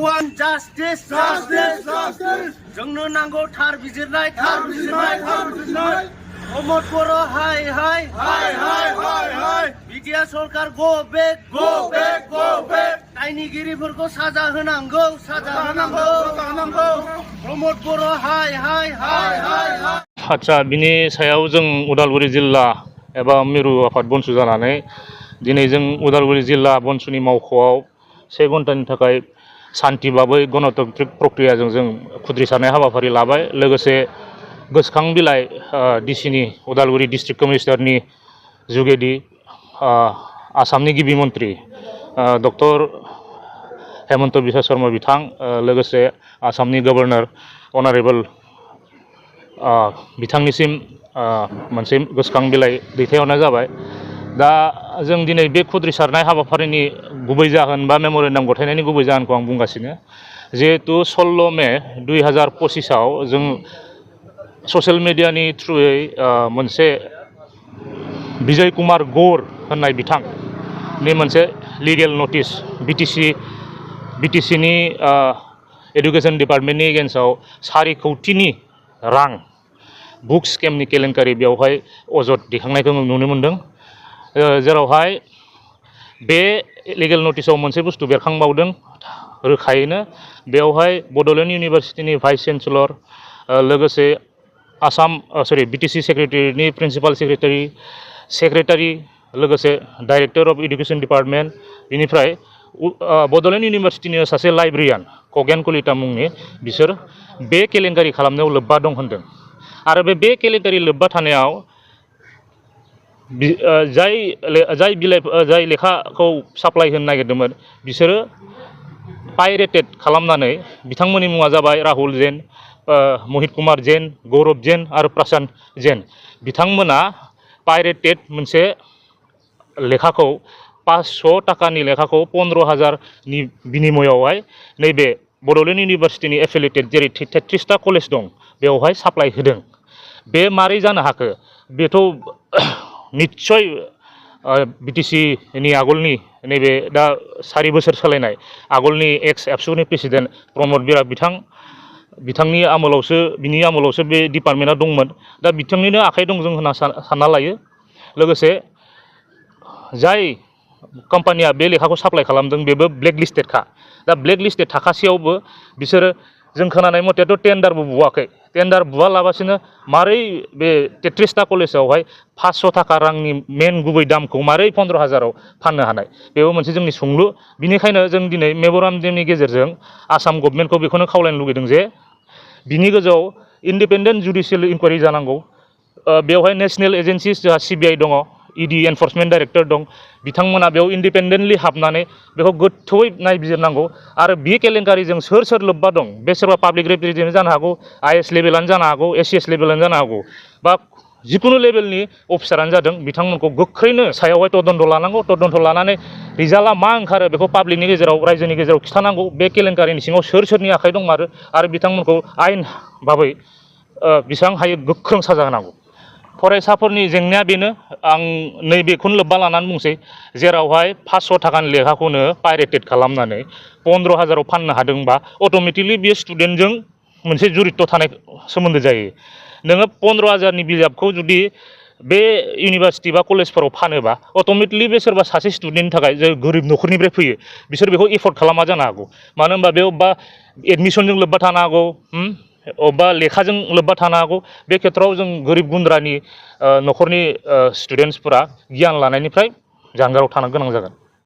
want justice, जोंनो नांगौ थार बिजिरनाय, प्रमोद बर' हाय बिटिआर सरकार go back, दायनिगिरिफोरखौ साजा होनांगौ, प्रमोद बर' हाय आच्छा बिनि सायाव जों उदालगुरि जिल्ला एबा मिरु आफाद बनसु जानानै दिनै जों उदालगुरि जिल्ला बनसुनि मावख'आव 1 घन्टानि थाखाय शान्तिबाबै गणतान्त्रिक प्रक्रियाजों जों खुद्रिसारनाय हाबाफारि लाबाय लोगोसे गोसोखां बिलाइ डिसिनि उदालगुरि डिस्ट्रिक्ट कमिशनारनि जुगेदि आसामनि गिबि मन्त्रि डक्टर हेमन्त बिश्व शर्मा बिथां लोगोसे आसामनि गभर्नर अनारेबल बिथांनिसिम मोनसे गोसोखां बिलाइ दैथायहरनाय जाबाय दा जों दिनै बे खुद्रिसारनाय हाबाफारिनि गुबै जाहोन बा मेम'रेन्डाम गथायनायनि गुबै जाहोनखौ आं बुंगासिनो जिहेतु 16 मे 2025 आव जों ससियेल मिडियानि थ्रुयै मोनसे बिजय कुमार गौर होननाय बिथांनि मोनसे लिगेल नटिस बिटिसिनि एडुकेशन डिपार्टमेन्टनि एगेन्स्टआव 4 कौटिनि रां बुक स्केमनि केलेंकारि बेवहाय अजद दैखांनायखौ नुनो मोनदों जेरावहाय बे लिगेल नटिसआव मोनसे बुस्थु बेरखांबावदों रोखायैनो बेवहाय बड'लेण्ड इउनिभार्सिटिनि भाइस चेन्सेलर लोगोसे बिटिसि सेक्रेटारिनि प्रिन्सिपाल सेक्रेटारि लोगोसे डाइरेक्टर अफ एडुकेशन डिपार्टमेन्ट बेनिफ्राय बड'लेण्ड इउनिभार्सिटिनि सासे लाइब्रेरियान खगेन कलिता मुंनि बिसोर बे केलेंकारि खालामनायाव लोब्बा दं होनदों आरो बे केलेंकारि लोब्बा थानायाव जाय लेखाखौ साप्लाय होनो नागिरदोंमोन बिसोरो पाइरेटेड खालामनानै बिथांमोननि मुङा जाबाय राहुल जैन महित कुमार जैन गौरव जैन आरो प्रशांत जैन बिथांमोना पाइरेटेड मोनसे लेखाखौ 500 टाकानि लेखाखौ 15,000नि बिनिमयावहाय नैबे बड'लेण्ड इउनिभार्सिटिनि एफिलिएटेड जेरै 33टा कलेज दं बेवहाय साप्लाय होदों बे मारै जानो हाखो बेथ' निश्चय बिटिसिनि आगोलनि नैबे दा 4 बोसोर सोलायनाय आगोलनि एक्स एबसुनि प्रेसिडेन्ट प्रमोद बर' बिथांनि बिनि आमोलावसो बे डिपार्टमेन्टआ दंमोन दा बिथांनिनो आखाइ दं जों होनना सानना लायो लोगोसे जाय कम्पानिया बे लेखाखौ साप्लाय खालामदों बेबो ब्लेकलिस्टेडखा दा ब्लेकलिस्टेड थाखासेयावबो बिसोरो जों खोनानाय मथेथ' टेन्डारबो बुवाखै टेन्डार बुवालाबासिनो मारै बे 33टा कलेजावहाय 500 टाका रांनि मेन गुबै दामखौ मारै 15,000आव फाननो हानाय बेबो मोनसे जोंनि सोंलु बिनिखायनो जों दिनै मेम'रेन्डामनि गेजेरजों आसाम गभर्नमेन्टखौ बेखौनो खावलायनो लुगैदों जे बिनि गोजौआव इन्डिपेन्डेन्ट जुडिशियेल इनकुवारि जानांगौ बेवहाय नेशनेल एजेन्सिस जोंहा CBI दङ ED एनफर्समेन्ट डाइरेक्टर दं बिथांमोना बेयाव इन्डिपेन्डेन्टलि हाबनानै बेखौ गोथौयै नायबिजिरनांगौ आरो बे केलेंकारिजों सोर लोब्बा दं बे सोरबा पाब्लिक रिप्रेजेन्टेटिभ जानो हागौ IAS लेभेलानो जानो हागौ SCS लेभेलानो जानो हागौ बा जिकुनु लेभेलनि अफिसारानो जादों बिथांमोनखौ गोख्रैनो सायावहाय तदन्त लानांगौ तदन्त लानानै रिजाल्टआ मा ओंखारो बेखौ पाब्लिकनि गेजेराव रायजोनि गेजेराव खिथानांगौ बे केलेंकारिनि सिङाव सोरनि आखाइ दं आरो बिथांमोनखौ आयेन भाबै बेसेबां हायो गोख्रों साजा होनांगौ फरायसाफोरनि जेंनाया बेनो आं नैबेखौनो लोब्बा लानानै बुंसै जेरावहाय 500 टाकानि लेखाखौनो पाइरेटेड खालामनानै 15,000आव फाननो हादोंबा अट'मेटिकलि बियो स्टुडेन्टजों मोनसे जुरित्त थानाय सोमोन्दो जायो नोङो 15,000नि बिजाबखौ जुदि बे इउनिभार्सिटि बा कलेजफोराव फानोबा अट'मेटिकलि बे सोरबा सासे स्टुडेन्टनि थाखाय जे गोरिब न'खरनिफ्राय फैयो बिसोर बेखौ एफर्ड खालामा जानो हागौ मानो होनबा बेयाव बा एडमिसनजों लोब्बा थानो हागौ अबेबा लेखाजों लोब्बा थानो हागौ बे खेत्रआव जों गोरिब गुन्द्रानि न'खरनि स्टुडेन्टसफोरा गियान लानायनिफ्राय जानगाराव थानो गोनां जागोन